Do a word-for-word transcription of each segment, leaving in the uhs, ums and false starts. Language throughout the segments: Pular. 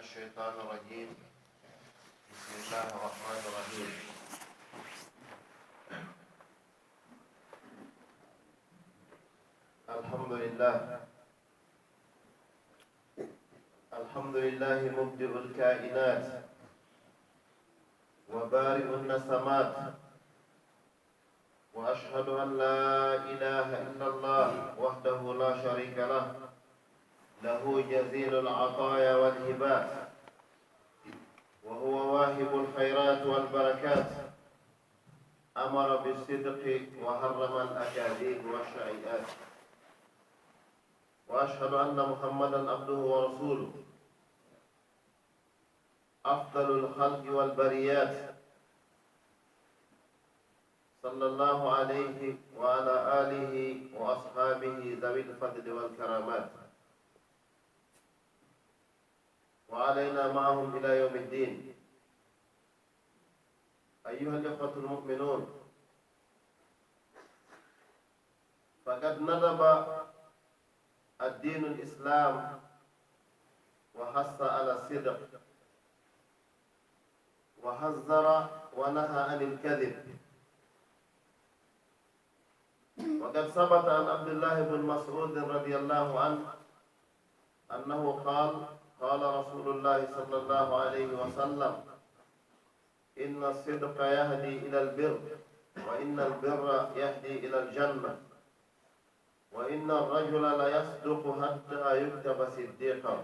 الشيطان الرجيم. بسم الله الرحمن الرحيم. الحمد لله. الحمد لله مبدئ الكائنات وبارئ النسمات، وأشهد أن لا إله إلا الله وحده لا شريك له، له جزيل العطايا والهبات، وهو واهب الخيرات والبركات، أمر بالصدق وحرم الأكاذيب والشائعات، وأشهد أن محمدا عبده ورسوله، أفضل الخلق والبريات، صلى الله عليه وعلى آله وأصحابه ذوي الفضل والكرامات، وعلينا معهم إلى يوم الدين. أيها الإخوة المؤمنون، فقد ندب الدين الإسلام وحث على الصدق وحذر ونهى عن الكذب. وقد ثبت عن عبد الله بن مسعود رضي الله عنه أنه قال: قال رسول الله صلى الله عليه وسلم: إن الصدق يهدي إلى البر، وإن البر يهدي إلى الجنة، وإن الرجل ليصدق حتى يكتب صديقا،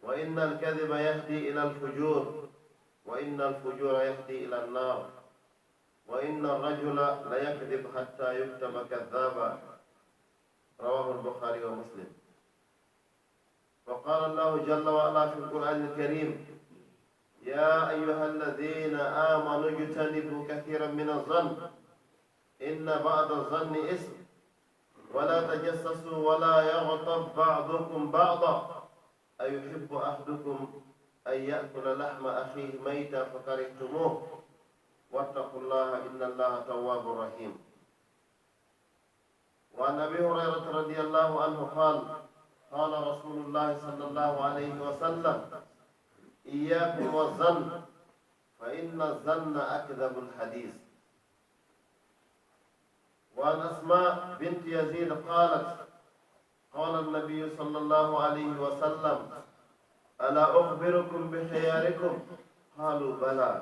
وإن الكذب يهدي إلى الفجور، وإن الفجور يهدي إلى النار، وإن الرجل ليكذب حتى يكتب كذابا. رواه البخاري ومسلم. وقال الله جل وعلا في القرآن الكريم: يا أيها الذين آمنوا اجتنبوا كثيرا من الظن إن بعض الظن إثم ولا تجسسوا ولا يغتب بعضكم بعضا أيحب أحدكم أن يأكل لحم أخيه ميتا فكرهتموه واتقوا الله إن الله تواب رحيم. وعن أبي هريرة رضي الله عنه قال: قال رسول الله صلى الله عليه وسلم: إياكم والظن فإن الظن أكذب الحديث. وعن أسماء بنت يزيد قالت: قال النبي صلى الله عليه وسلم: ألا أخبركم بخياركم؟ قالوا: بلى.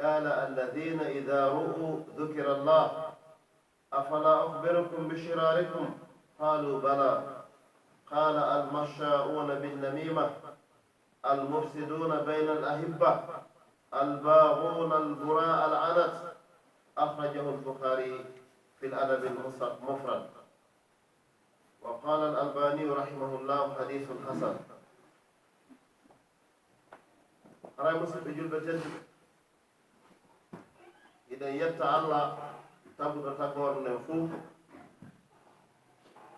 قال: الذين إذا رؤوا ذكر الله. أفلا أخبركم بشراركم؟ قالوا: بلى. قال: المشاؤون بالنميمة، المفسدون بين الأحبة، الباغون البراء العنت. أخرجه البخاري في الأدب المفرد. وقال الألباني رحمه الله: حديث حسن. Haray, musidɓe julɓe tedduɓe, hiɗen yetta Allah taguɗo tagoore nden fuu.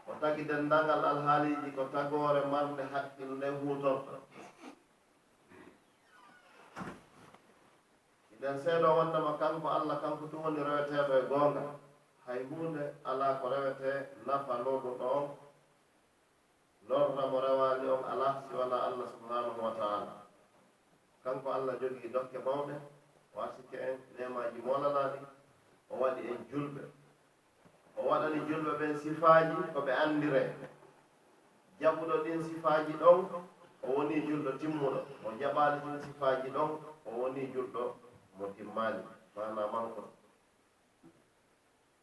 O tagi denndaangal alhaaliiji ko tagoore marnde hakkilde huutorto. Hiɗen seedoo wondema kanko Allah, kanko tun woni reweteeɗo e goonga. Hay huunde alaa ko rewetee nafa lorruɗo on, lorra mo rewaali on alaa si wanaa Allah subhaanahu wa ta'aalaa. Kanko Allah jogii dokke mawɗe, o arsike en neemaaji moolanaaɗi, o waɗi en julɓe. O waɗani julɓe ɓen sifaaji ko ɓe anndiree. Jaɓuɗo ɗin sifaaji ɗon, o wonii julɗo timmuɗo. Mo jaɓaali ɗin sifaaji ɗon, o wonii julɗo mo timmaali, maanaa mankuɗo.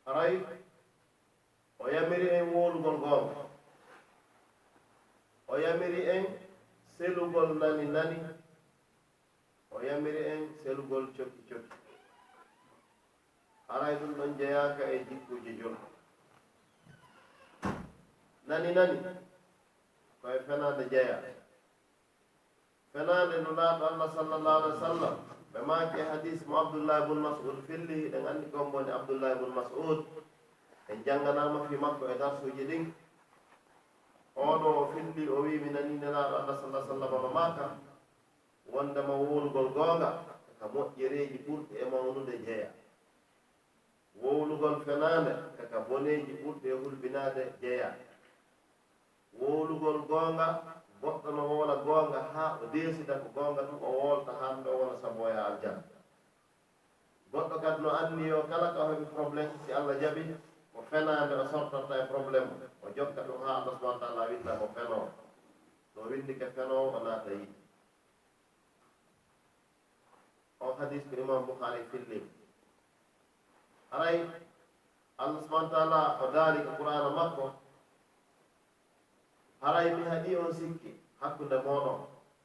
Haray o yamiri en wowlugol goonga. O yamiri en selugol nani nani. O yamiri en selugol cokki cokki. Haray ɗun ɗon jeyaaka e jikkuuje julɓe. Nani nani, ko e fenaande jeyaa. Fenaande Nulaaɗo Allah sallallahu alaihi wasallam, ɓe maaki e hadiis mo Abdullahi bun Mas'ud filli, hiɗen anndi ko hombo woni Abdullahi bun Mas'ud. En jannganaama fii makko e darsuuji ɗin. Oo ɗoo o filli, o wi'i, mi nanii Nelaaɗo Allah sallallahu alaihi wasallam no maaka, wondema wowlugol goonga ka moƴƴereeji ɓurɗi e mawnude jeyaa. Wowlugol fenaande ka ka boneeji ɓurɗi e hulɓinaade jeyaa. Wowlugol goonga, goɗɗo no wowla goonga. goonga haa o deesida ko goonga tun, o woolta hande o wona sabu o yaha aljanna. Goɗɗo kadi no anndi yo kala ka o heɓi problème, si Alla jaɓi, ko fenaande o sortorta e problème o, o jokka ɗum haa Alla subhanahu wa taala winda mo fenoowo. So o windike fenoowo, o naata yiite. On hadis ko Imam Bukhari filli. Haray Allah subhanahu wa taala o daali ko Qur'aana makko, haray mi haɗi on sikke hakkunde mooɗon,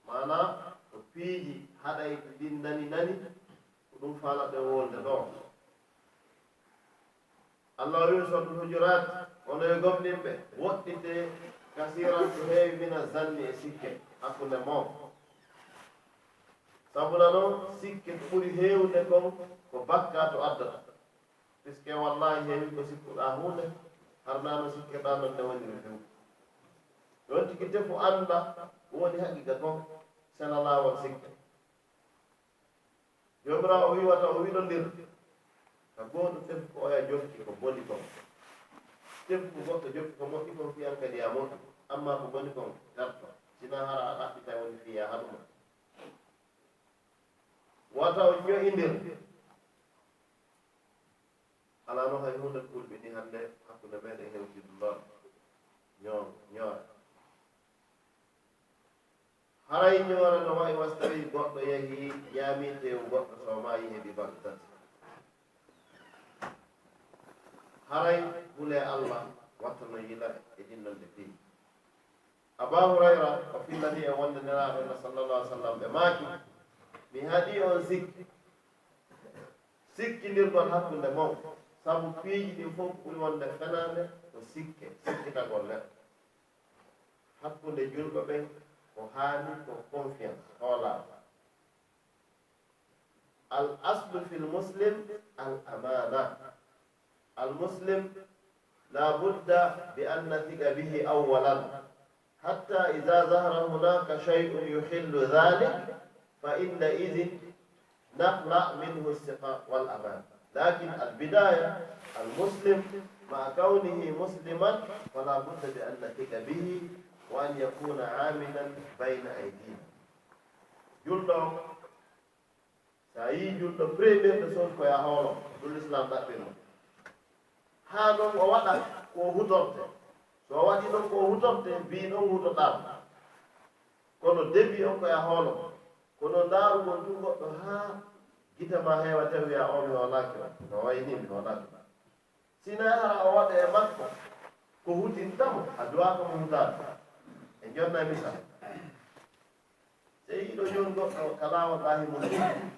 maanaa ko piiji haɗayɗi ɗin nani nani, ko ɗum faalata e wolde ɗoo. Allah o wi'i, Suratul Hujurat, onon yo gomɗinɓe, woɗɗitee kasiiran ko heewi mina zanni e sikke hakkunde mon. Sabuna non, sikke ko ɓuri heewude kon ko bakkaatu addata. Puisque wallaahi heewi ko sikkuɗaa huunde, harnaano sikkeɗaa non nde woniri few. Ɗon tigi tefu annda ko woni haqiqa kon, sela laawol sikke. Joomiraawo o wi'ata o wiɗondir ka gooto tefu ko oya jokki ko boni kon. Tefu ko goɗɗo jokki ko moƴƴi kon fiyan kadi a moƴƴi, amma ko boni kon garto. Sina hara a ɗaɓɓita woni fiya haɗuma. Wata on ɲo'indir. Alaa no hay huunde kulɓini hannde hakkunde meɗen hewtidunoo ɲo-, ɲoore. Haray ɲoore no wa'i wa si tawii goɗɗo yahii ɲaamii teewu goɗɗo, so maayi heɓi baɗɗo tati. Haray hulee Allah, wattano yila e ɗin non ɗe piiji. Abaa Hurayra o fillanii en wonde Nelaaɗo Allah sallallahu alaihi wasallam ɓe maaki, mi haɗii on sikki, sikkindirgol hakkunde mon, sabu piiji ɗin fof ko ɓuri wonde fenaande ko sikke, sikkitagol neɗɗo. Hakkunde julɓe ɓen ko haani ko confiance, hoolaare. الأصل في المسلم الأمانة. المسلم لا بد بأن نثق به أولا، حتى إذا ظهر هناك شيء يخل ذلك، فعندئذ نخلع منه الثقة والأمان. لكن البداية المسلم مع كونه مسلما فلا بد بأن نثق به وأن يكون آمنا بين أيدينا. Julɗo on, so a yii julɗo, première des choses ko yo a hoolo ɗum Lislaam ɗaɓɓirno. Haa non o waɗa ko o hutorte. So o waɗii non ko o hutorte, mbii ɗon hutoɗaama. Kono début on ko yo a hoolo. Kono ndaarugol tun goɗɗo haa gite maa heewa tawi wi'a, "O mi hoolaaki on." No wayi nii mi hoolaaki on. Si hinaa hara o waɗa e makko ko hutinta mo, a duwaaka mo hutaade. En jonnay misal. Sey yiɗo jooni goɗɗo ka laawol ɗaa himo suuɗi,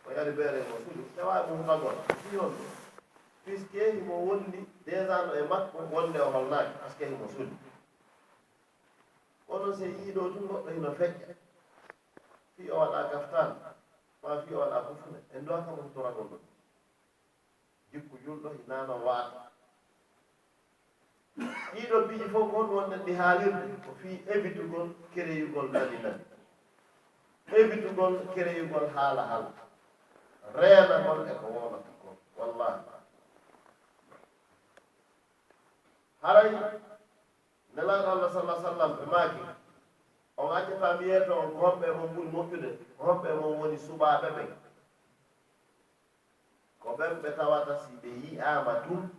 o yari beere mo suuɗi, tawaa mo hutagol. Fii honɗun? Puisque himo wondi déjà no e makko wonde o holnaaki, parce que himo suuɗi. Kono sey yiɗo tun goɗɗo hino feƴƴa, fii o waɗaa kaftaan, maa fii o waɗaa kufune, en duwaaka mo hutoragol ɗun. Jikku julɗo hinaa no wa'ata. Ɗii ɗoo piiji fow ko honɗun wonde ɗi haalirde? Ko fii evitugol kereyugol nani nani. Evitugol kereyugol haala haala. Reenagol e ko wowlata kon. Wallaahi. Haray Nelaaɗo Allah sallallahu alaihi wasallam ɓe maaki, on accataa mi yeeto on ko homɓe e mon ɓuri moƴƴude, ko homɓe e mon woni suɓaaɓe ɓen. Ko ɓen ɓe tawata si ɓe yi'aama tun,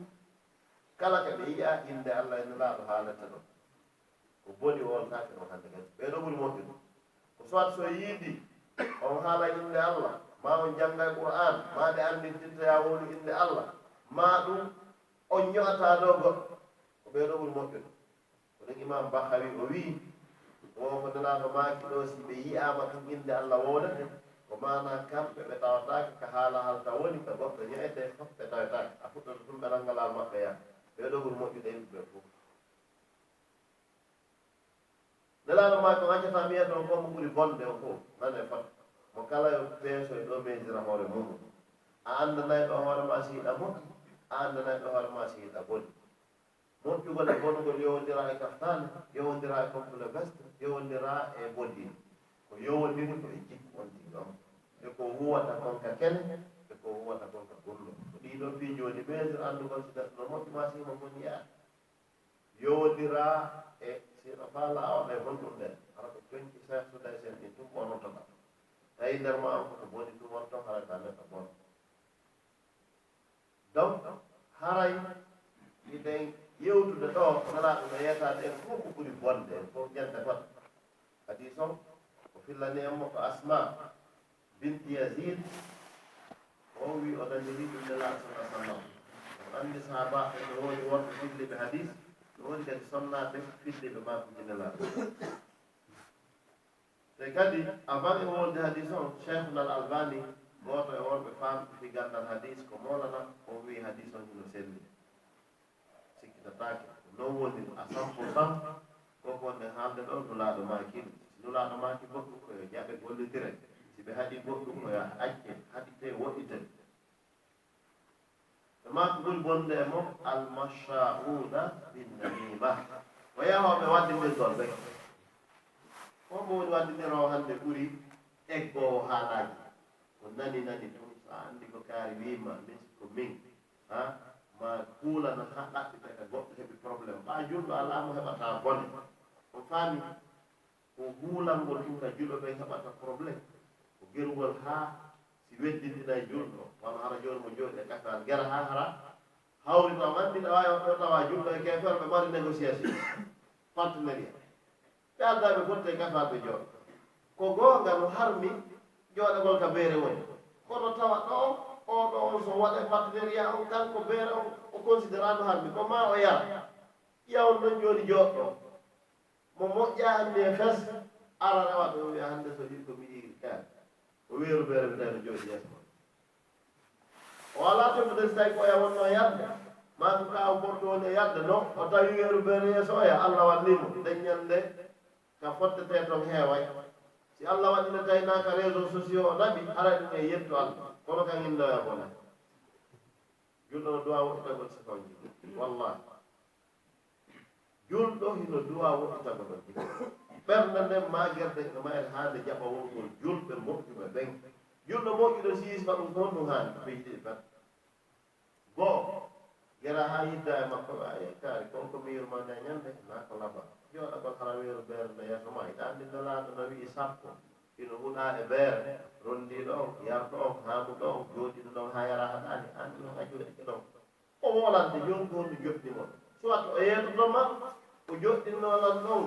kala ka ɓe yi'aa innde Allah e Nelaaɗo haalete ɗon. Ko boni wontaake ɗon hannde kadi. Ɓee ɗoo ɓuri moƴƴude. Ko soit so yiidi on haala innde Allah, maa on janngay Qur'aan, maa ɓe anndintinta yaa wowlu innde Allah, maa ɗum on ɲo'ataa ɗoo goɗɗo. Ko ɓee ɗoo ɓuri moƴƴude. Ko ɗum Imaam Bahawi o wi'i, wo ko Nelaaɗo maaki ɗoo, si ɓe yi'aama tun innde Alla wowlete, ko maanaa kamɓe ɓe tawataake ka haala halta woni, ka goɗɗo ɲo'etee fof ɓe tawetaake. A fuɗɗoto tun ɓe ranngalaa maɓɓe yaa. Ɓee ɗoo ɓuri moƴƴude e yimɓe ɓe fof. Nelaaɗo maaki on accataa mi yi'a toon ko mo ɓuri bonde on fof. Nanee fota. Mo kala yo peeso e ɗo meesira hoore muuɗum. A anndanay ɗo hoore maa si hiɗa moƴƴi, a anndanay ɗo hoore maa si hiɗa boni. Moƴƴugol e bonugol yowondiraa e kaftaane, yowondiraa e complet veste, yowondiraa e body. Ko yowondiri ko e jikku on tigi on. E ko huwata kon ka kene, e ko huwata kon ka gunndoo. Ko ɗii ɗoo piiji woni meesir anndugol si neɗɗo no moƴƴi maa si himo boni yaa. Yowondiraa e si hiɗa faalaa on e honɗun nden. Hara ko conci seeɗa Nder ma on ko to boni ɗum wonto, haray ka neɗɗo bon. Donc, haray hiɗen yewtude ɗo, Nelaaɗo no yeetaade en fof ko ɓuri bonde, en fof ƴetta goɗɗo. Hadis on, o fillani en mo ko Asma binti Yazid, o wi o naniri ɗum Nelaaɗo sallallahu alaihi wasallam. On anndi sahaabaaɓe no woodi worɓe filliiɓe hadis, no woodi kadi sonnaaɓe filliiɓe maakuuji Nelaaɗo. Te kadi, avant e wonde hadis on, Sheikhuna Al Albani, gooto e worɓe faamɓe fii ganndal hadis, ko moolana, o wi'i hadis on hino selli. Sikkitataake. Ko non woni à cent pour cent, ko ko wonde haalde ɗo, Nulaaɗo maaki ɗum. Si Nulaaɗo maaki goɗɗum, ko yo jaɓe gollitire. Si ɓe haɗi goɗɗum, ko yo acce, haɗite, woɗɗite. Ɓe maa ko ɓuri bonde e mo, al-mashsha'una bin namima. Ko yahooɓe waddindirgol ɓe. Ko mo woni waddindiroowo hannde ɓuri eggoowo haalaaji. Ko nani nani tun, so a anndi ko kaari wiima, min ko min. Ha? Ma huulana ha ɗaɓɓita ka goɗɗo heɓi problème. Ɓaa julɗo alaa mo heɓataa bone. On faami? Ko huulangol tun ka julɓe ɓen heɓata problème. Ko gerugol haa si weddintinay julɗo. Wano hara jooni mo jooɗi e kafal gera haa hara hawri taw anndi tawa o ɗo tawa julɗo e keefeero ɓe mari négociation. Partenariat. Ɓe addaa ɓe fotti e kafal ɓe jooɗo. Ko goonga no harmi jooɗagol ka beere woni. Kono tawa ɗo, o ɗo on so waɗe partenariat on kanko beere on o considérano harmi. Ko maa o yara. Ƴiya on ɗon jooni jooɗo. Mo moƴƴa anndi e fes, ara rewa ɗo wi'a hannde so ɗin ko mi yi'iri kaari. O weeru beere mi tawi no jooɗi yeeso makko. O alaa tefnude si tawi ko oya wonno e yalde, maa ko kaaw Bordo woni e yalde, no o tawi weeru beere yeeso oya, Alla walli mo. Nden ñande ka fottetee ton heeway. Si Alla waɗi no tawinaaka réseaux sociaux o naɓi, haray ɗum e yettu Alla. Kono kan innoya bone. Julɗo no duwaa woɗɗitagol sifawji. Wallahi. Julɗo hino duwaa woɗɗitagol on jikko. Ɓernde nden maa gerde e mayre haa nde jaɓa wongol julɓe moƴƴuɓe ɓen. Julɗo moƴƴuɗo si yii sifa ɗum ko honɗum haani? Ko piiji ɗiɗi tan. Go'o, gera haa yidda e makko, a yekkaari, kon ko mi yurmande e ñande, naa ko laba. Jooɗagol hara weeru beere nde yeeso ma, hiɗa anndi Nelaaɗo no wi'i sappo, hino huɗaa e beere, rondiiɗo on, yarɗo on, haamuɗo on, jooɗiiɗo ɗon haa yara haɗaani, an ɗum a jooɗike ɗon. O wolante, jooni ko honɗum joɗɗi mon? Soit o yeetoto ma, o joɗɗinno lan ɗon,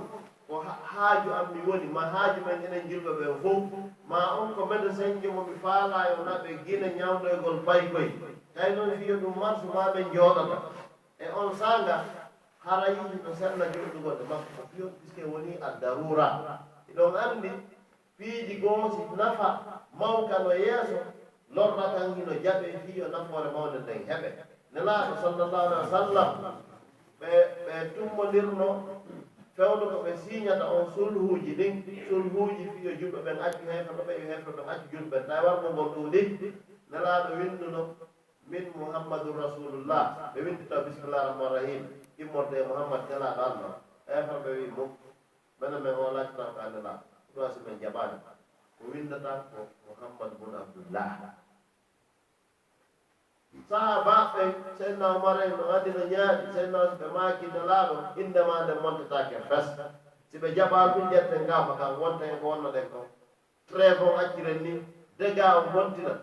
ko ha-, haaju an mi woni, ma haaju men enen julɓe ɓen fow, ma on ko médecin jo mo mi faalaa yo naɓe Gine ñawndoygol paykoy. Tawi noon fii yo ɗum marsu ma men jooɗoto. E on saanga, hara yiɗi no senna joɗɗugol e makko ko piyon, puisque woni a daruura. Hiɗon anndi, piiji goo si nafa mawka no yeeso, lorra kan hino jaɓee fii yo nafoore mawnde nden heɓe. Nelaaɗo sallallahu alaihi wa sallam, ɓe, ɓe tummondirno fewndo ko ɓe siiñata on sulhuuji ɗin, sulhuuji fii yo julɓe ɓen accu heeferɓe ɓen, yo heeferɓe ɓen accu julɓe ɓen. Tawi warngo ngol ɗuuɗi, Nelaaɗo winnduno, "Min Muhammadun Rasulullah." Ɓe winndi taw, "Bismillah rahman rahim." Immorde e Muhammad, Nelaaɗo Allah. Heeferɓe wi'i, "Muk." Menen men o laati taw ka Nelaaɗo. Ɗum si men jaɓaani. Ko winndata ko Muhammad bun Abdullah. Sahaabaaɓe, Seydina Umar en, no anndi no ñaaɗi, Seydina Umar ɓe maaki Nelaaɗo, innde maa nden montetaake fes. Si ɓe jaɓaali ɗum, ƴetten gaafa kan, wonta e ko wonnoɗen kon. Trêve on acciren ni, dégât on montina.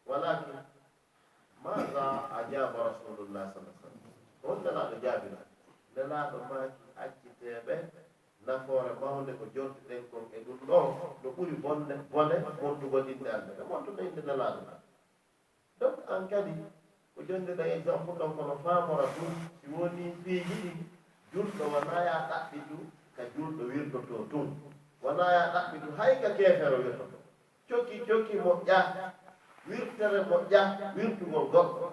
Walakin, maada ajaba Rasulullah sallallahu alaihi wasallam? Ko honno Nelaaɗo jaabino? Nelaaɗo maaki, accitee ɓe, nafoore mawnde ko jontiɗen kon e ɗum ɗoo, no ɓuri bonde, bone montugol innde Alla. Ɓe montuno innde Nelaaɗo. Donc, an kadi, ko jonde ɗen exemple ɗon, kono faamora tun, si wonii piiji ɗin, julɗo wanaa ya ɗaɓɓitu ka julɗo wirtotoo tun. Wanaa ya ɗaɓɓitu hay ka keefeero wirtotoo. Coki, coki moƴƴa, wirtere moƴƴa, wirtugol goɗɗo.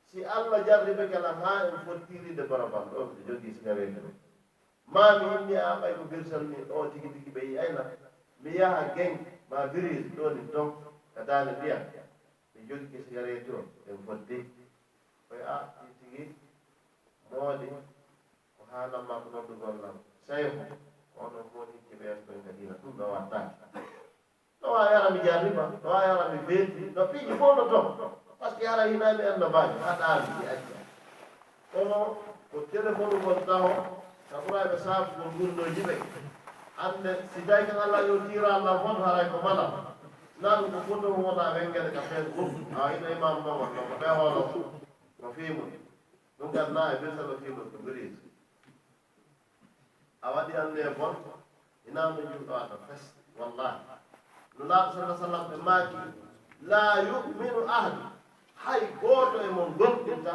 Si Alla jarribike lan haa en fottiriide barabal ɗo, miɗo jogii sigareeti ɗo. Maa mi inni, "Aa, ɓay ko birsal mi, o tigi tigi ɓe yi'ay lan." Mi yaha geŋ, maa biriis ɗoni ton, ka daande ndiyan. Mi jogike sigareeti o, en fotti. Koy, "Aa, ɗi tigi moodi, ko haalan maa ko noddugol lan. Seyhu, onon fow hikki ɓe en koy ka diina, ɗum ɗo wattaake." No waawi ara mi jarriba, no waawi ara mi feeti, no piiji fow no ton. Parce que ara hinaa mi annabaajo, haɗaa mi, mi acca. Kono ko telefonu ngol taho, ka ɓurayɓe saabugol gurnooji ɓen. Annde, si tawi kan Alla yo tiiral lan foto, haray ko mala. Naa ɗum ko foto wona wengere ka Facebook. A ina imam non, walla ko ɓe hoolo. Ko fii mun. Ɗum kan naa e birsa no fii mun ko biriis. A waɗi annde e bon, ina mo julɗo ata fes. Wallahi. Nulaaɗo sallallahu alaihi wasallam ɓe maaki, "La yu'minu ahadu." Hay gooto e mon gomɗinta,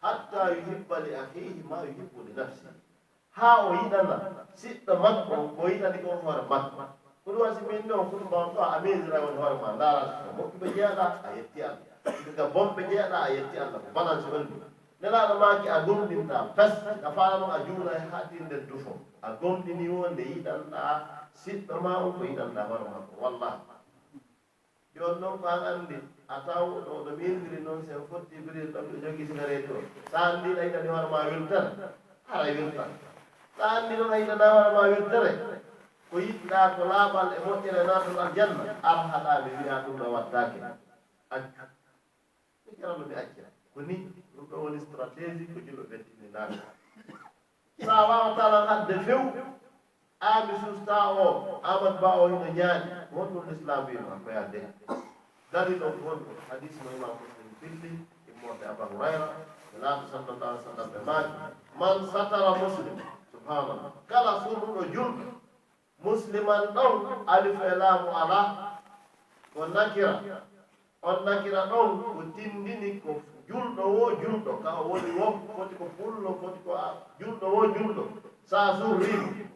"Hatta yuhibba li akhihi ma yuhibbu li nafsihi." Haa o yiɗana siɗɗo makko on ko yiɗani kon hoore makko. Ko ɗum waɗi si min non ko ɗum mbawɗo a miijira woni hoore ma, ndaara ko moƴƴuɓe jeyaɗa, a yetti Alla. Ko ka bonɓe jeyaɗa, a yetti Alla. Ko balance on ɗum. Nelaaɗo maaki a gomɗinta, pes, ka faano a juula e haa ɗin nden tufo. A gomɗini wonde yiɗanɗa siɗɗo ma on ko yiɗanɗa hoore makko. Wallahi. Jooni non ko an anndi, a taw ɗo, ɗo mi indiri non, si en fotti Jibril ɗon, ɓe jogii sigareeti o. Sa anndi a yiɗani hoore ma weltere, haray weltan. Sa anndi non a yiɗana hoore ma weltere, ko yiɗɗa ko laaɓal e moƴƴere naatol aljanna, alhaɗa mi wi'a ɗum ɗo wattaake. Accu. Mi jarano mi acca. Ko ni, ɗum ɗo woni stratégie ko julɓe ɓe tinndinaaka. Sa waawataa lan haɗde few, Aami Susta o, Aamadu Ba o hino ñaaɗi, ko honɗun Lislaam wi'i ma ko yaa de? Dalil on ko honɗun? Hadiis mo Imaam Muslim filli, immorde Abaa Hurayra, Nelaaɗo sallallahu alaihi wasallam ɓe maaki, "Man satara Muslim," subhanallah, kala surruɗo julɗo, Musliman ɗon, alif e laamu alaa, ko nakira. On nakira ɗon ko tinndini ko julɗo woo julɗo, ka o woni woo, foti ko pullo, foti ko a-, julɗo woo julɗo. Sa surriimo,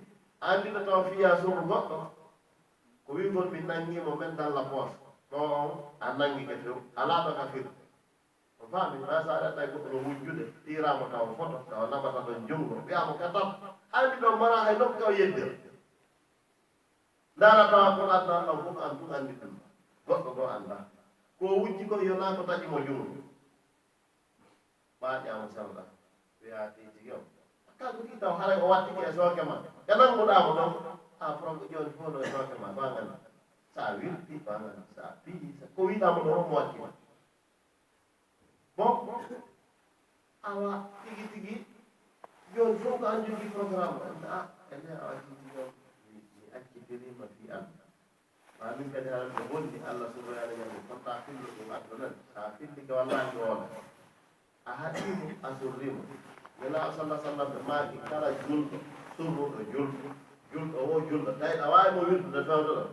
a anndita taw fiya surru goɗɗo. Ko wi'ugol mi nanngii mo men dalla poos. Ɗo on, a nanngike few, alaa ɗo ka fir. On faami, ma sa aɗa tawi goɗɗo no wujjude, tiiraa mo taw foto, taw naɓata ɗon junngo, wi'a mo ka tap, anndi ɗon mara hay nokku ka o yeddira. Ndaara tawa kon aduna ɗon fof an tun anndi ɗum. Goɗɗo goo anndaa. Ko o wujji kon yo naa ko taƴi mo junngo. Ɓaaƴaa mo sarɗa. Wi'a tigi tigi on. Kanko tigi taw haray o wattike e sooke ma. Ka nannguɗaa mo ɗon. A probléme jooni fof no e sooke ma. Ko an anndi. Sa wirti, ko an anndi. Sa piyi, sa ko wi'uɗaa mo ɗon fof mo watti ma. Bon, awa, tigi tigi, jooni fof ko an jogii programme. Ah, ene awa tigi tigi on, mi, mi accitiriima fii an. Ma min kadi haɗa ko bonni, Allah surroyaani ñande, fottaa fillu ɗum addunan. Sa fillike wallaahi ko wona. A haɗii mo, a surrii mo. Nelaaɗo sallallahu alaihi wasallam ɓe maaki kala julɗo, surruɗo julɗo, julɗo wo julɗo, tawi a waawi mo wirdude fewndo ɗon.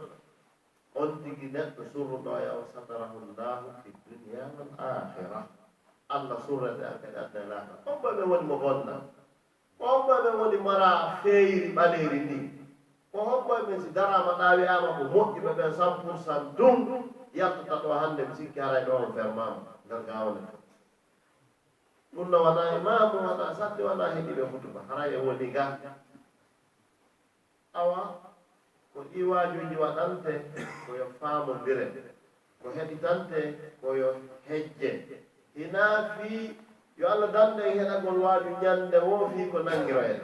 On tigi neɗɗo surruɗo ya o satarahu Allahu fi dunya wal akhirah. Allah surrete an kadi aduna e laakara. Hombo e men woni mo bonna? Ko hombo e men woni mara feeri ɓaleeri ndi? Ko hombo e men si daraama ɗaa wi'aama ko moƴƴuɓe ɓen cent pour cent tun yaltata ɗo hannde mi sikki haray ɗo on fermaama nder gaawle. Ɗum no wona imaamu, wona sadde, wona heɗiiɓe hutuba. Haray e woni ga. Awa, ko ɗii waajuuji waɗante ko yo faamondire, ko heɗitante ko yo hejje. Hinaa fii yo Allah dandu en heɗagol waaju ñande woo fii ko nanngiroyen.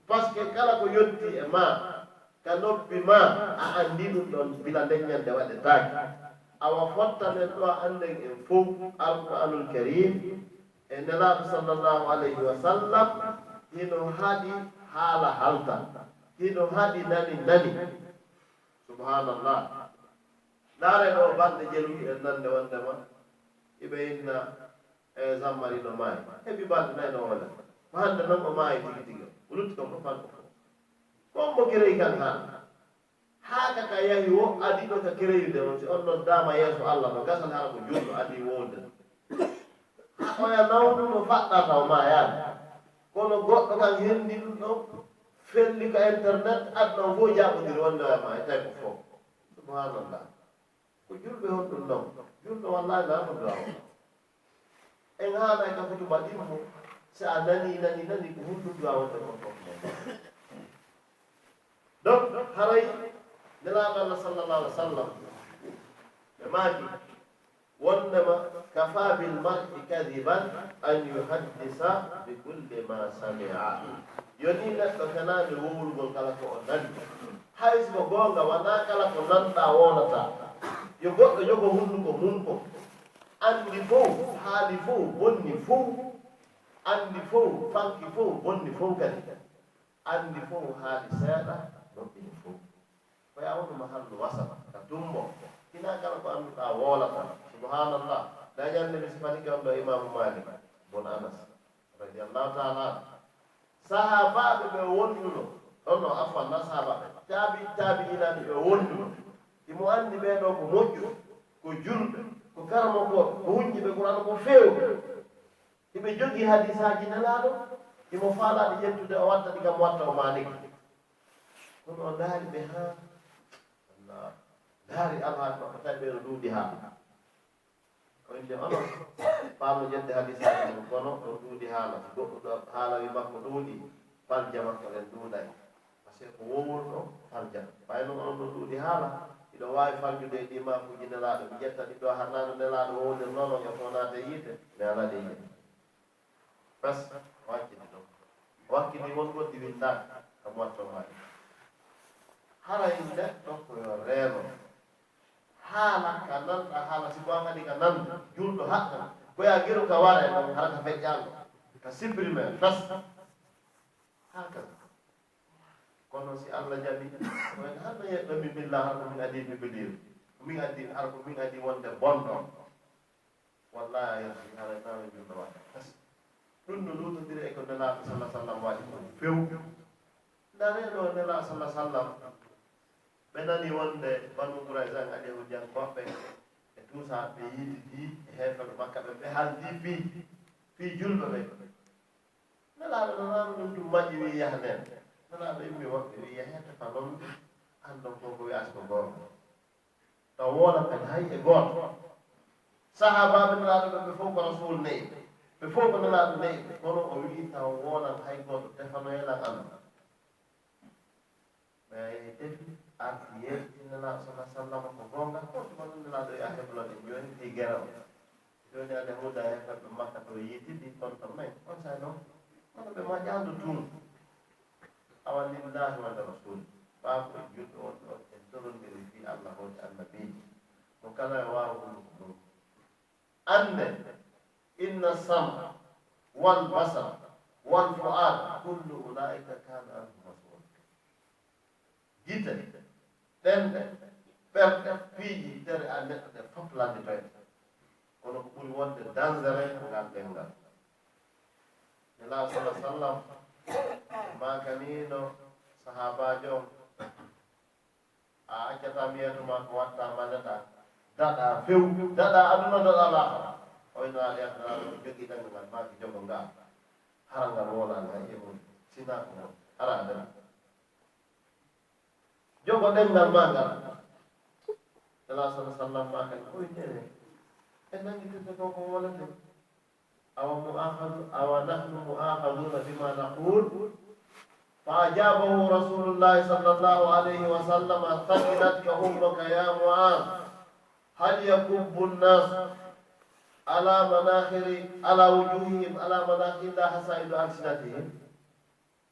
Parce que kala ko yonti e maa, ka noppi maa, a anndi ɗum ɗon bila nden ñande waɗetaake. Awa fottanen ɗo annden en fow, Alqur'aanul Kariim, e Nelaaɗo sallallahu alayhi wa sallam, hino haɗi haala halta, hino haɗi nani nani. Subhanallah. Ndaare ɗo balɗe jeluɗi en nande wondema iɓe inna, e, Zammari no maayi. Heɓi balɗe nayi no wona. Ko hande non o maayi tigi tigi. O lutti kon ko fanɗo ko. Ko on mo kereyi kan haala. Haa ka ka yahi wo adii ɗo ka kereyude on, si on noddaama yeeso Allah no gasani hara ko julɗo adii wowlude. Haa oya nawnu no faɗɗa taw maayaali. Kono goɗɗo kan hendi ɗum ɗon, felli ka internet, aduna on fof jaɓondiri wonde oya ma e tawi ko fof. Subhanallah. Ko julɓe honɗum non? Julɗo wallahi na ko du'a o. En haala ka hutuba ɗimmo, si a nani, nani, nani, ko honɗum du'a wonde kon fof non. Donc, haray Nelaaɗo Allah sallallahu alaihi wa sallam, ɓe maaki, wondema, "Kafa bil mar'i kadiban an yuhaddisa bi kulli ma sami'a." Yoni neɗɗo fenaande wowlugol kala ko o nani. Hay si ko goonga, wanaa kala ko nanɗaa wowlata. Yo goɗɗo jogo hunnduko mun ko. Anndi fow, haali fow, bonni fow. Anndi fow, fanki fow, bonni fow kadi. Anndi fow haali seeɗa, moƴƴi Wonu mahallu wasal, ka tumbo. Hinaa kala ko annduɗaa woolata. Subhaanallah. Ndaa ñannde mi sifanike on ɗoo Imaamu Maalik bun Anas, radiyallahu ta'ala anhu. Sahaabaaɓe ɓe wonduno, non non, afwan, naa sahaabaaɓe, taabi-, taabi'inaaɓe ɓe wonduno. Himo anndi ɓee ɗoo ko moƴƴuɓe, ko julɓe, ko karamokooɓe, ko hunnjiiɓe Qur'aana, ko feewɓe. Hiɓe jogii hadiisaaji Nelaaɗo, himo faalaa ɗi ƴettude, o watta ɗi ka Muwatta o Maalik. Kono o ndaari ɓe haa, Allah, ndaari alhaali maɓɓe, tawi ɓe no ɗuuɗi haala. O inni, "Onon, paamno ƴetde hadiisaaji mon, kono on ɗuuɗi haala. Si goɗɗo ɗo haala wi makko ɗuuɗi, falja makko ɗen ɗuuɗay." Parce que ko wowluɗo falja. Ɓay non onon no ɗuuɗi haala, hiɗo waawi faljude e ɗii maakuuji Nelaaɗo. Mi ƴetta ɗi ɗoo, har naa no Nelaaɗo wowlirnoo non e fow naata e yiite, mi alaa ɗe yiite. Bas, o hakkiti ɗon. O hakkiti won goɗɗi winndaaka ka Muwatta Maalik. Haray neɗɗo ko yo reeno. Haala ka nanɗaa, haala si ko an haɗi ka nan, juulɗo haɗɗan. Ko yaa giru ka waree ɗon, hara ka feƴƴaango. Ka supprimer, bas. Haa kadi. Kono si Alla jaɓi, ko en hannde yeɗɗo mi billa har ko min adii mi biliri. Ko min adii, har ko min adii wonde bonɗo. Wallahi a yalti, haray naa no julɗo waɗa. Ɗum no luutondiri e ko Nelaaɗo salla sallam waɗi kon few. Ndaree ɗo Nelaaɗo salla sallam, ɓe nani wonde Banu Qurayza en adi e hujjankooɓe, ɓe tuusa, ɓe yiitidi e heeferɓe Makka ɓen, ɓe haldi fii, fii julɓe ɓen. Nelaaɗo no nanu ɗum tun maƴi, wi'i, "Yaha nden." Nelaaɗo immi woɓɓe, wi'i, "Yahee, tefa non, anndon ko ko wi'ata ko goonga." Taw woola ɓen hay e gooto. Sahaabaaɓe Nelaaɗo ɓen, ɓe fow ko Rasuul ne'i ɓe, ɓe fow ko Nelaaɗo ne'i ɓe, kono o wi'i, "Taw woolan hay gooto, tefanoyelan anndon." Ɓe tefi, arti, yewti Nelaaɗo salla sallam ko goonga, ko tuma ɗum Nelaaɗo yo a heblo ɗen jooni fii gere o. Jooni aɗa huuda e heeferɓe Makka to yiitidi kon to men, on saa'i non, kono ɓe maƴaano tun. Awa lillahi wa li rasul, ɓaawo ko e julɓe wonɓe on, en torondiri fii Alla hooti annabiijo, mo kala e waawa hunduko mun. Annde, inna sam'a wal basara wal fu'aada kullu ulaa'ika kaana anhu mas'uula. Gite, ɗenɗe, ɓerɗe, piiji tere a neɗɗo ɗe fof lannditoyta. Kono ko ɓuri wonde dangereux ko ngal ɗemngal. Nelaaɗo salla sallam maakaniino sahaabaajo on, "A accataa mi yeeso maa ko watta ma daɗa, daɗa few, daɗa aduna, daɗa laakhara." O wi'i, "Nelaaɗo, yaltanaano on jogii ɗemngal maa ki jogo ngal. Hara ngal woonaani hay e mun, sinaa ko mon, hara a daɗi." Jogo ɗemngal maa ngal. Nelaaɗo salla sallam maakani, o wi'i, "Nene, en nanngitirte ko ko woleten. Awa mu'akhadhu-, awa nahnu mu'akhadhuna bima naqul?" Fa ajabahu Rasulullahi sallallahu alayhi wa sallam, "Thaqilatka ummuka ya Mu'adh. Hal yakubbu an-nas ala manakhiri, ala wujuhihim, ala manakhiri illa hasaidu alsinatihim?"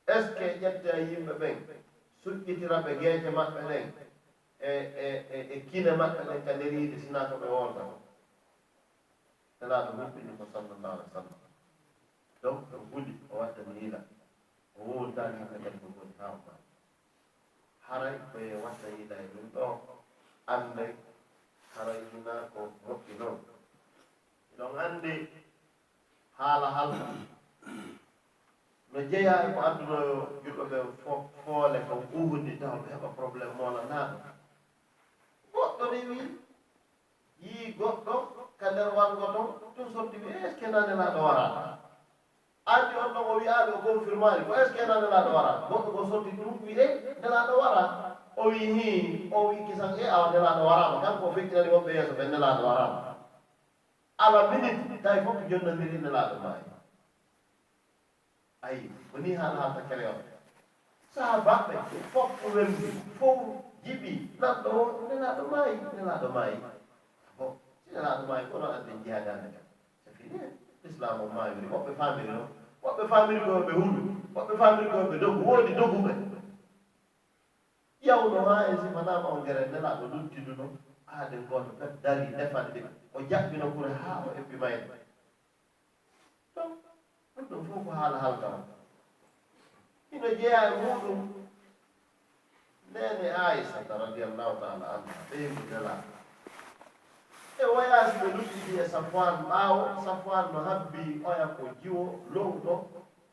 Est-ce que ƴetta yimɓe ɓen, suƴƴitira ɓe geece maɓɓe ɗen e, e, e, e kine maɓɓe ɗen ka nder yiite, sinaa ko ɓe wolda kon? Nelaaɗo huɓɓini ko, sallallahu alaihi wa sallam. Donc, o huli, o waddani yila. O wowlitaali hannde kadi ko woni haa o maayi. Haray ko e watta yila e ɗum ɗoo, anndee haray hinaa ko moƴƴi non. Hiɗon anndi haala halka no jeyaa e ko addunoyo julɓe ɓe fo-, foole ko ɓuuɓundi tawa ɓe heɓa problème moolanaaɗo. Goɗɗo rewi, yii goɗɗo ka nder warngo ton, tun sotti wi, "Est-ce que naa Nelaaɗo waraa?" Anndi on ɗon o wi'aali, o confirmaali ko, "Est-ce que naa Nelaaɗo waraa?" Goɗɗo ko sotti tun wi'e, "Nelaaɗo waraa." O wi'i, "Hii." O wi'i kisan, "E awa Nelaaɗo waraama." Kanko o feƴƴinani wonɓe yeeso ɓen, "Nelaaɗo waraama." Ala miniti, tawi fof ko jonnondiri Nelaaɗo maayi. Ayi, ko nii haala haalta kere on. Sahaabaaɓe fof ko wembi, fof jiɓi, lanɗo o, Nelaaɗo maayi, Nelaaɗo maayi. Bon, si Nelaaɗo maayi, kono adden jihaade hannde kan. C'est fini. L'islam o maayiri, woɓɓe faamiri non. Woɓɓe faamiri ko yo ɓe huɗu, woɓɓe faamiri ko yo ɓe dogu, woodi doguɓe. Yawno haa e si fanaama on gere Nelaaɗo luttiduno, aaden gooto pet darii, defande, o jaɓɓi nokkuure haa o eppi mayde. Donc, ɗum ɗon fof ko haala halka on. Hino jeyaa e muuɗum. Neene Aysata radiyallahu ta'ala anha, ɓeyngu Nelaaɗo. E wayaasi ɓe luttidi e Safwaan ɓaawo, Safwaan no habbi oya ko jiwo lowɗo,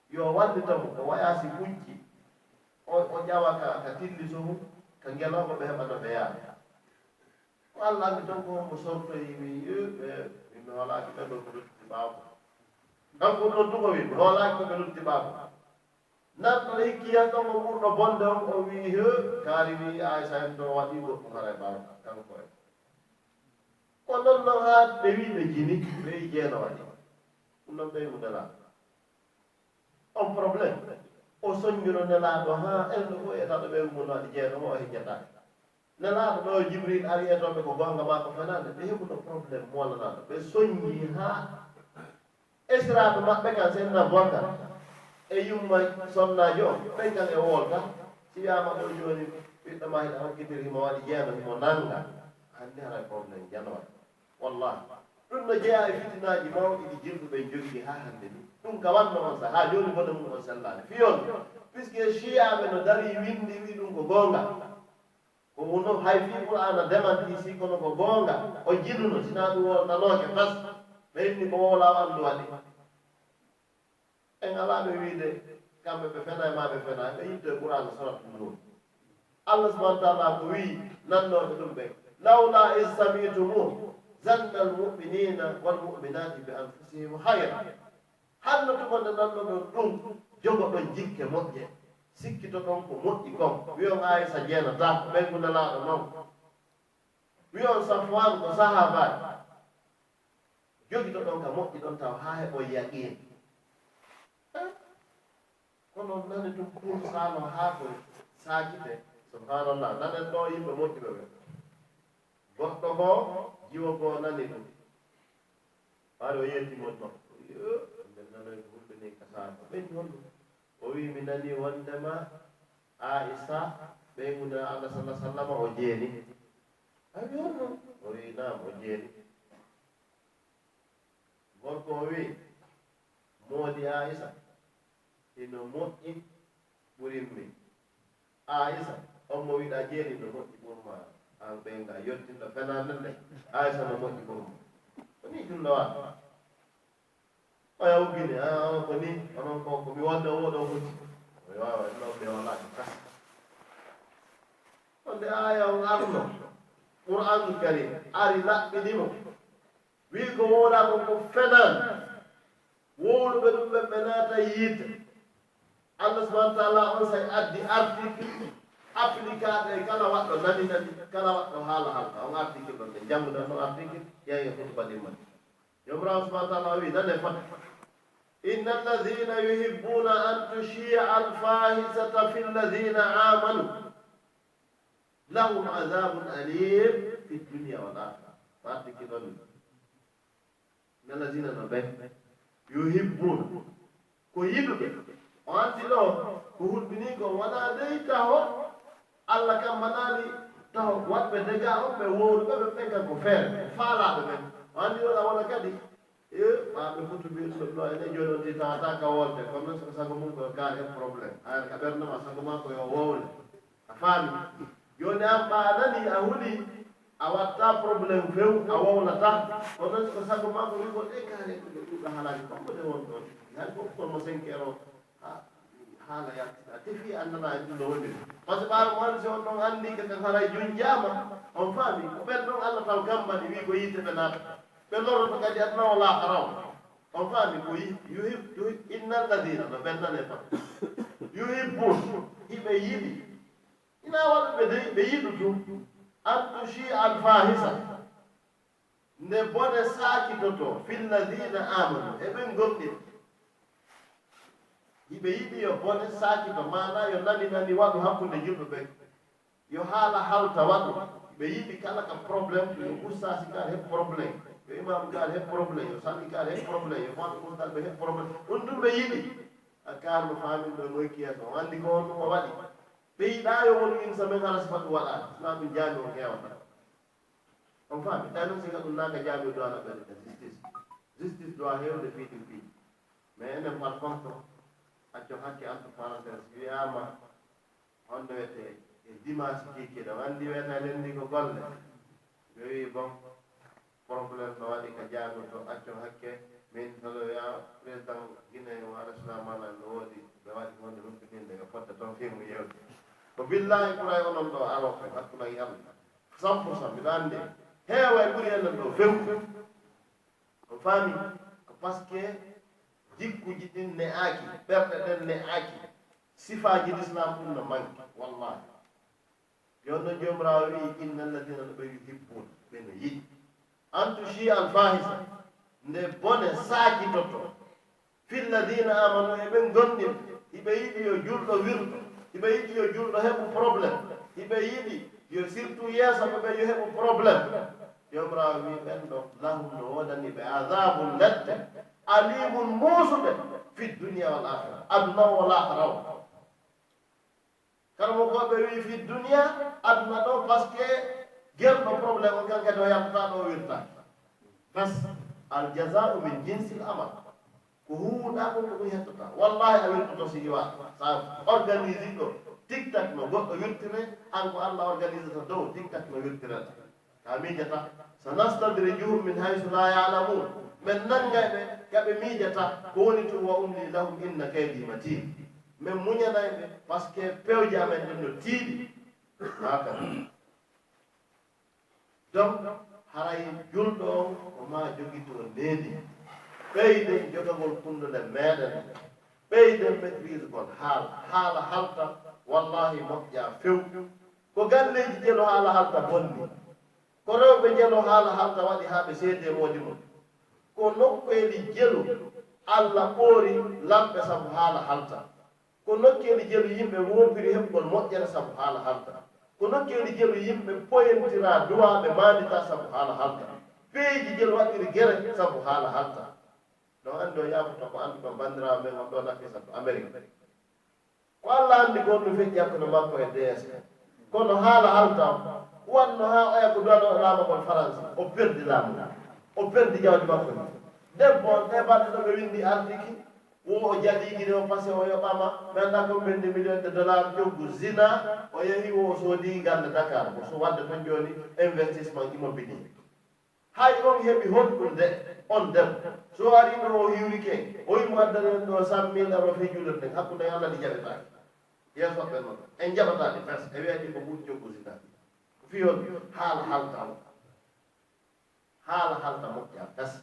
yo wallita mo, ko wayaasi ɓucci. O, o ƴawa ka, ka tilliso mum, ka ngelooba ɓe heɓa no ɓe yaara. Ko Alla anndi ton ko mo sortoyi, wi, "Eh, eh, min mi hoolaaki ɓe ɗo ko lutti ɓaawo." Kanko ɗon tun o wi, "Mi hoolaaki ɓe lutti ɓaawo." Nanɗo hikki yan ɗon mo ɓurɗo bonde on, o wi, "He, kaari wi Aysa en ɗo waɗi goɗɗum haray ɓaawo kanko en." Ko non non haa ɓe wi ɓe jini, ɓe wi jeeno waɗi. Ɗum non ɓe wi mo Nelaaɗo. On problème. O sonjuno Nelaaɗo haa en ɗo fof e taɗo ɓe wi mo no waɗi jeeno mo o hejjata. Nelaaɗo ɗo Jibril ari e toon ɓe ko goonga maa ko fenaande, ɓe heɓuno problème mo Nelaaɗo. Ɓe sonji haa esiraaɓe maɓɓe kan, Seydina Abubakar e yumma sonnaajo on, ɓen kan e wolta. Si wiyaama ɗo jooni, ɓiɗɗo maa hiɗa hokkitiri, himo waɗi jeeno, himo nannga, anndi haray problème jano waɗi. Wallahi. Ɗum no jeyaa e fitinaaji mawɗi ɗi julɓe ɓen jogii haa hannde ni. Ɗum ka wanno on sahaa, jooni bone mum on sellaani. Fii on, puisque Shiiyaaɓe no darii winndi, wii ɗum ko goonga. Ko wonno hay fii Qur'aana demanti si kono ko goonga, o jinuno, sinaa ɗum wowtanooke tas, ɓe inni ko wowlaa o anndu waɗi. En alaa ɓe wiide kamɓe ɓe fenaa e maa ɓe fenaa, ɓe yitto e Qur'aana Suuratul Nuur. Allah subhanahu wa ta'ala ko wi'i nannooɓe ɗum ɓen, "Lawlaa iz sami'tumuhu zannal mu'miniina wal mu'minaati bi anfusihim khayra." Hanno tuma nde nannoɗon ɗum, jogoɗon jikke moƴƴe, sikkitoɗon ko moƴƴi kon. Wi'on Aaysa jeenataa, ɓeyngu Nelaaɗo non. Wi'on Safwaan ko sahaabaajo. Jogitoɗon ka moƴƴi ɗon taw haa heɓon yaqiin. Eh? Kono nani tun kuusaano haa ko saakite. Subhanallah, nanen ɗo yimɓe moƴƴuɓe ɓe. Goɗɗo goo, jiwo goo nani ɗum. Ɓaade o yetti mon makko. Yo, nden nanoy ko hulɓe ni ka saako. Ɓen honɗum? O wi'i, "Mi nani wondema Aisa, ɓeyngu Nelaaɗo Allah sallallahu alaihi wasallam o jeeni." A wi'i, "Honɗum?" O wi'i, "Naam, o jeeni." Gorko o wi'i, "Moodi Aisa, hino moƴƴi ɓurimmi." Aisa, on mo wiɗa jeeni no moƴƴi ɓurma, an ɓeynga yottinɗo fenaande nde, Aisa no moƴƴi ɓurma. Ko ni ɗum no waɗa. Oya uggini, "Ah, on ko ni, onon ko, ko mi wonde o woɗo foti." O wi'i, "Waawa, en ɗon ɓe wala ko kas." Wonde aaya on arno, Qur'aanul Kariim, ari laɓɓini mo. Wi'i ko wowlaa kon ko fenaande. Wowluɓe ɗum ɓen ɓe naata yiite. Allah subhanahu wa ta'ala on say addi article applicable e kala waɗɗo nani nani, kala waɗɗo haala halka. On article ɗon ɓe janngudan on article, yahi e hutuba ɗimma. Jomirawo subhanahu wa ta'ala o wi'i, nane fota. إن الذين يحبون أن تشيع الفاحشة في الذين آمنوا لهم عذاب أليم في الدنيا والآخرة. Article ɗon. Nalazina no ɓen. Yuhibbuna. Ko yiɗuɓe. O anndi ɗo, ko hulɓinii ko wonaa dey taho. Alla kam manaali taho waɗɓe dega on ɓe wowluɓe ɓe ɓen kan ko feere. Ko faalaaɓe ɓen. O anndi ɗo na wona kadi. E, maa ɓe fotu mbiɗo ɗo enen jooni on tawata ka wolde. Kono non so ko sago mum ko kaari heɓ problème. Hayra ka ɓernde ma sago ma ko yo wowle. A faami? Jooni an ɓaa a nanii, a hulii, a waɗtaa problème few, a wowlataa. Kono non si ko sago maa ko wi'ugol, "E kaare, ɗum ɗo ɗuuɗa haalaaji, kon ko nde won ɗon? Hay ko, kon mo cinq euros, ha, haala yaltita." Te fii anndanaa e ɗum no woniri. Parce que ɓaawo mo woni si on ɗon anndii ka, ka haray junjaama, on faami? Ko ɓen ɗon Alla taw kammbani, wi'i ko yiite ɓe naata. Ɓe loroto kadi aduna o laakara o. On faami? Ko yi-, yuhib-, yuhib-, innal ladina, no ɓen nane fa. Yuhibbun, hiɓe yiɗi. Ina waɗuɓe dey, ɓe yiɗu tun. An tushi al fahisa. Nde bone saakitotoo, fil ladina amanu, e ɓen gomɗi. Hiɓe yiɗi yo bone saakito, maanaa yo nani nani waɗu hakkunde julɓe ɓen. Yo haala halta waɗu. Ɓe yiɗi kala ka problème, yo ustaasi kaari heɓ problème, yo imaamu kaari heɓ problème, yo salli kaari heɓ problème, yo faaɗo ustaasi ɓe heɓ problème. Ɗum tun ɓe yiɗi. A kaari no faamin ɗo e moy kiyata, on anndi ko honɗum o waɗi. Ɓe yiɗaa yo wonu insa men hara si faa ɗum waɗaani, sinaa ɗum jaami on hewata. On faami? Tawi non si ka ɗum naaka jaami ɗo ana ɓerɗe justice. Justice ɗo a hewde fii ɗum fii. Mais enen par contre, accon hakke entre parenthèse, wiyaama honno wiyetee Dimanche kiikiiɗe, on anndi weeta lenndi ko golle. Ɓe wi'i, bon, problème no waɗi ka jaago to, accon hakke, min talo ya président Guinée o ara sulaamana no woodi, ɓe waɗi wonde humpitinde, ɓe fotta toon fii mo yewde. Ko billaahi ɓuray onon ɗo aro ko hakkunde e Alla. Cent pour cent, miɗo anndi. Heeway ɓuri enen ɗo few. On faami? Ko parce que jikkuuji ɗin ne'aaki, ɓerɗe ɗen ne'aaki, sifaaji Lislaam ɗin no manki, wallaahi. Yo no Joomiraaɗo wi'i, "Inna alladina", no ɓe yuhibbuna, ɓe no yiɗi. "An tushi al fahisa", nde bone saakitoto. "Fi alladina amanu", e ɓen gomɗinɓe, hiɓe yiɗi yo julɗo wirto, hiɓe yiɗi yo julɗo heɓu problème, hiɓe yiɗi yo surtout yeeso ɓe ɓen yo heɓu problème. Joomiraaɗo wi'i ɓen ɗon, "Lahum", no woodani ɓe, "adabun", lette, "alimun", muusude, "fi dunya wal akhira", aduna o wal akhira o. Karamokooɓe wi'i fi dunya, aduna ɗo, parce que gerɗo problème on kan kadi o yaltata ɗo o wirta. Bas, al jaza'u min jinsil amal. Ko huuwuɗaa kon ko ɗum hettata. Wallahi a wirtoto si iwa. Sa organise ɗo, tic tac no goɗɗo wirtire, an ko Allah organisata dow, tic tac no wirtirata. Ka miijata, "Sanastadrijuhum min haysu la ya'lamun." Men nangay ɓe ka ɓe miijata, ko woni tun, "Wa umli lahum inna kaydi matin." Men muñanay ɓe, parce que pewje amen ɗen no tiiɗi. Haka. Donc, haray julɗo on ko maa jogitoo needi. Ɓeyden jogagol kunndule meeɗen. Ɓeyden maîtrisegol haala. Haala halta, wallahi, moƴƴaa few. Ko galleeji jelu haala halta bonni. Ko rewɓe jelu haala halta waɗi haa ɓe seedee moodi mum. Ko nokkeeli jelu Alla ɓoori lamɓe sabu haala halta. Ko nokkeeli jelu yimɓe woopiri heɓugol moƴƴere sabu haala halta. Ko nokkeeli jelu yimɓe poyontiraa duwaa ɓe maanditaa sabu haala halta. Peeji jelu waɗiri gere sabu haala halta. Ɗon anndi o yaafoto ko annduɗon banndiraawo men on ɗoo Nafisatu Amerik. Ko Alla anndi ko honɗun feƴƴi hakkunde makko e D S. Kono haala halta on, wanno haa oya ko duwanoo laamagol Faransi, o perdi laamu ngun. O perdi jawdi makko ndin. Debbo on, ɗee balɗe ɗoo ɓe winndi artiki, wo o jaɓii gine o pase o yoɓama, mi anndaa ko ɓe mbendi million de dollars coggu zina, o yehi wo o soodi galle Dakar, ko so wadde ton jooni investissement immobilier. Hay on heɓi honɗun de, on debbo? So o arii ɗoo o hiwrike, o wi'i mo addana en ɗoo cent mille euros fii juulirde nden, hakkunde e Alla ɗi jaɓetaake. Yeeso ɓen non, en jaɓataa ɗi fes, e wi'a ɗi ko buuɗi coggu zina. Ko fii honɗun? Haala halta on. Haala halta moƴƴaa fes.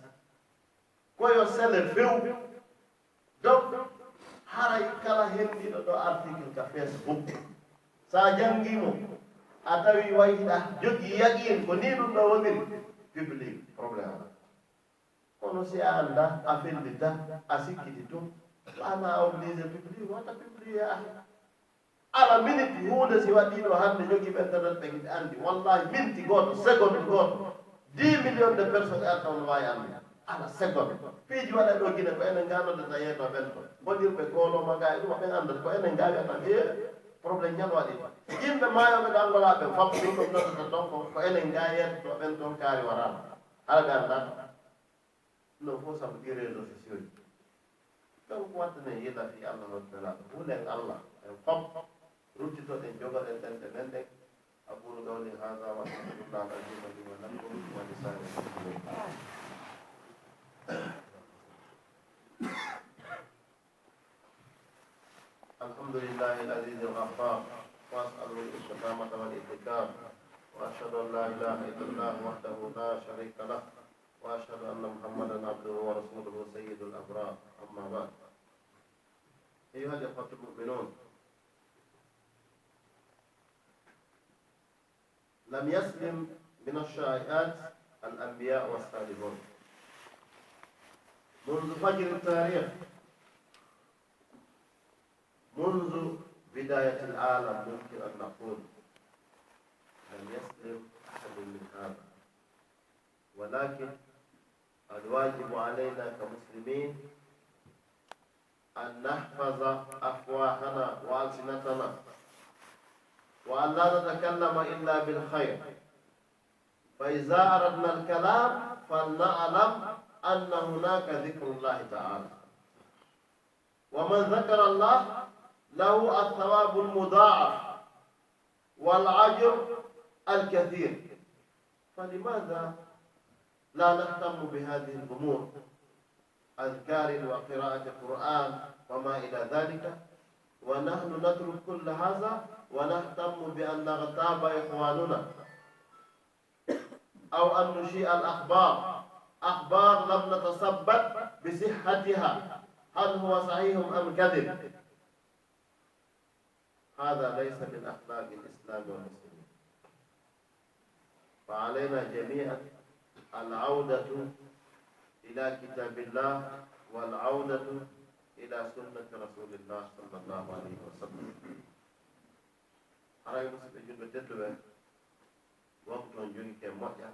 Ko yo sele few. Donc, haray kala hendiiɗo ɗoo article ka Facebook, sa jangii mo, a tawi way hiɗa jogii yaqiin ko nii ɗun ɗoo woniri, publie, problème alaa. Kono si a anndaa, a fellita, a sikkiti tun, a na obligé publie, wata publie, a. Ala miniti huunde si waɗii ɗoo hannde, jogiiɓe internet ɓen hiɓe anndi. Wallahi, minti gooto, seconde gooto, dix millions de personnes e aduna on no waawi anndi. Ala seconde. Piiji waɗay ɗoo Gine, ko enen gaa noddata yeeto ɓen ton. Bonirɓe kooloo ma gaa e ɗum, ɓen anndata ko enen gaa wi'ata, "Ee, problème ñan waɗi." Yimɓe maayooɓe ɗo Angola ɓen fop, ɗum ɗon noddata ton ko, ko enen gaa yeetotoo ɓen ton kaari waraama. Hala ɓe anndaa ton. Ɗum ɗoo fof sabu ɗii réseaux sociaux ji. Donc, wattane yila fii Allah hoddalaaɗo. Hulen Allah, en fop, ruttitoɗen, jogoɗen ɗenɗe men ɗen. أقول قولي هذا وأستغفر الله العظيم لي ولكم ولسائر المسلمين. الحمد لله العزيز الغفار، وأسأله الاستقامة والاعتكاف، وأشهد أن لا إله إلا الله وحده لا شريك له، وأشهد أن محمدا عبده ورسوله سيد الأبرار. أما بعد، أيها الإخوة المؤمنون، لم يسلم من الشائعات الأنبياء والصالحون. منذ فجر التاريخ، منذ بداية العالم، ممكن أن نقول، لم يسلم أحد من هذا. ولكن الواجب علينا كمسلمين أن نحفظ أفواهنا وألسنتنا، وأن لا نتكلم إلا بالخير، فإذا أردنا الكلام فلنعلم أن هناك ذكر الله تعالى، ومن ذكر الله له الثواب المضاعف، والعجب الكثير. فلماذا لا نهتم بهذه الأمور؟ أذكار وقراءة قرآن وما إلى ذلك، ونحن نترك كل هذا ونهتم بأن نغتاب إخواننا أو أن نشيع الأخبار، أخبار لم نتثبت بصحتها، هل هو صحيح أم كذب؟ هذا ليس من أخلاق الإسلام والمسلمين. فعلينا جميعا العودة إلى كتاب الله والعودة إلى سنة رسول الله صلى الله عليه وسلم. Haray, musidɓe julɓe tedduɓe, wonko toon jogike moƴƴa.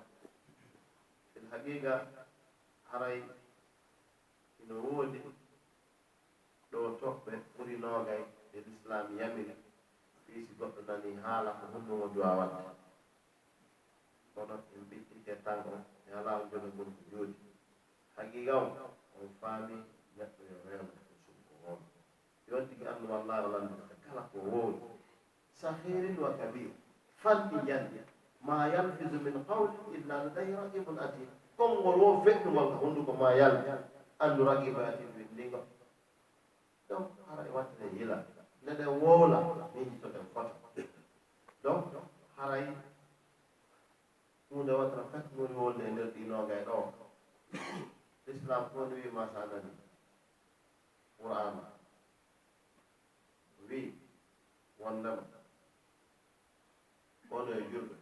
Fil haqiqa, haray hino woodi ɗo toɓɓe ɓuri noogay ɗe Lislaam yamiri, fii si goɗɗo nanii haala ko honɗun o duwaa waɗde. Kono en ɓittike tan on, e alaa on jogagol ko jooɗi. Haqiiqa on, on faami neɗɗo yo reeno ko suɓo on. Yo on tigi anndu wallaahi o lanndinta kala ko woowi. Sahirin wa kabir. Fanɗi njanɗi. Ma yalfizu min qawlin illa ladayhi raqibun atid. Konngol wo feƴƴungol ka hunnduko ma yalfi. Anndu raqibu atid winndingo. Donc, haray wattinen yila. Nde ɗen wowla, miijitoɗen foto. Donc, haray huunde watra fat woni wonde e nder ɗi noogay ɗo. L'islam ko woni wi ma sa nani Qur'an wi wondema Onon e julɓe,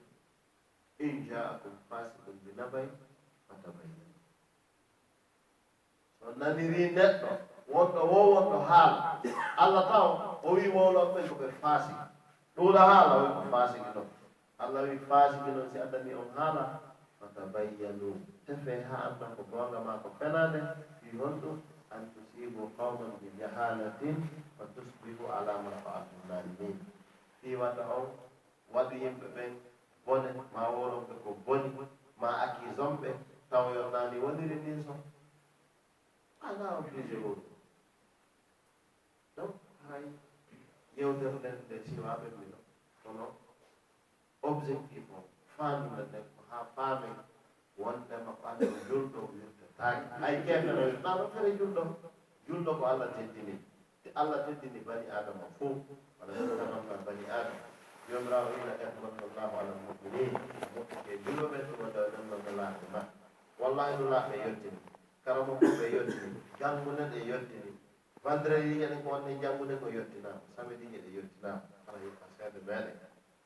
in ja'akum fasiqun bi naba'in fatabayyanu. So nanirii neɗɗo wonɗo wo wonɗo haala, Alla taw o wii wowlooɓe ɓen ko ɓe faasiki. Ɗuula haala, o wii ko faasiki non. Alla wii faasiki non, si addanii on haala, fatabayyanu. Tefee haa anndon ko goonga maa ko fenaande, fii honɗum? An tusibu qawman bi jahalatin fa tusbihu ala ma fa'altum nadimin. Fii wata on waɗu yimɓe ɓen bone, maa wowlon ɓe ko boni, maa accuse on ɓe, tawa yo naani woniri nin so. Alaa obligé wowlu. Donc, haray yewtere nden nde siwaa ɓen mino. Kono objectif on, faandu nden nden ko haa faamen wondema ɓandu julɗo wirtataake. Hay keefeero wirtaano fere julɗo. Julɗo ko Alla teddini. Te Alla teddini bani Aadama fow, wala yadda bani Aadama. Joomiraaɗo ina kataba Allahu ala al-mu'minin. Moƴƴi e julɓe ɓen tuma tawa ɗon no ngalaaɓe ma. Wallahi nulaaɓe yottini. Karamokooɓe yottini. Janngude ɗe yottini. Vendredi enen ko wonde janngude ko yottinaama. Samedi ɗe yottinaama. Hara hikka seede meɗen.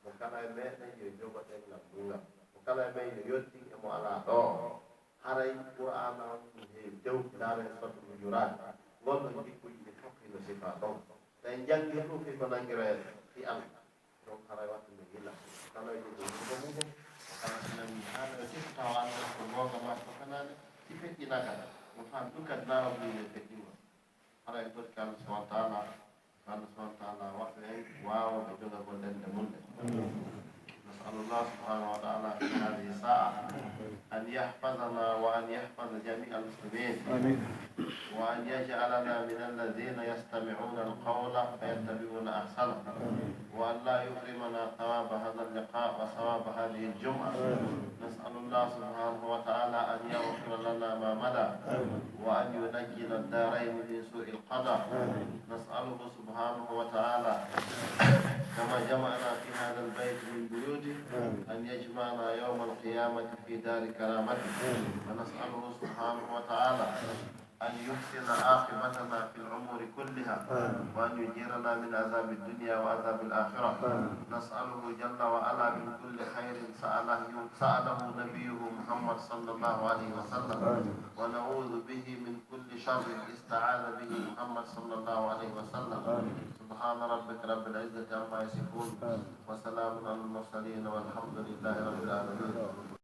Mo kala e meɗen yo jogo ɗemngal muñal. Mo kala e men yo yottin e mo alaa ɗoo. Haray Qur'aana on no heewi tew, ndaaren Suratul Hujuraat. Ngon ɗon jikkuuji ɗin fof hino sifaa ɗon. So en janngii ɗum fii ko nanngiroyee fii Alla. Donc haray wattu men yila. Kala e jogo yurgo mum, o kala si nani haala yo sifo tawa annda ko goonga maa ko fenaande, si feƴƴinaka, mo faan ɗum kadi naara mum e feƴƴingol. Hara en torike Allah subhanahu wa ta'ala, Allah subhanahu wa ta'ala waɗɗo en waawooɓe jogagol ɗemɗe mun ɗen. نسأل الله سبحانه وتعالى في هذه الساعة أن يحفظنا وأن يحفظ جميع المسلمين. آمين. وأن يجعلنا من الذين يستمعون القول فيتبعون أحسنه. آمين. وأن لا يحرمنا ثواب هذا اللقاء وثواب هذه الجمعة. آمين. نسأل الله سبحانه وتعالى أن يغفر لنا ما مضى. آمين. وأن ينجينا الدارين من سوء القضاء. آمين. نسأله سبحانه وتعالى كما جمعنا في هذا البيت من بيوته، آمين. أن يجمعنا يوم القيامة في دار كرامته. آمين. ونسأله سبحانه وتعالى أن يحسن عاقبتنا في الأمور كلها، آمين. وأن يجيرنا من عذاب الدنيا وعذاب الآخرة. آمين. نسأله جل وعلا من كل خير سأله، سأله نبيه محمد صلى الله عليه وسلم. آمين. ونعوذ به من كل شر استعاذ به محمد صلى الله عليه وسلم. آمين. سبحان ربك رب العزة عما يصفون. آمين. وسلام على المرسلين والحمد لله رب العالمين.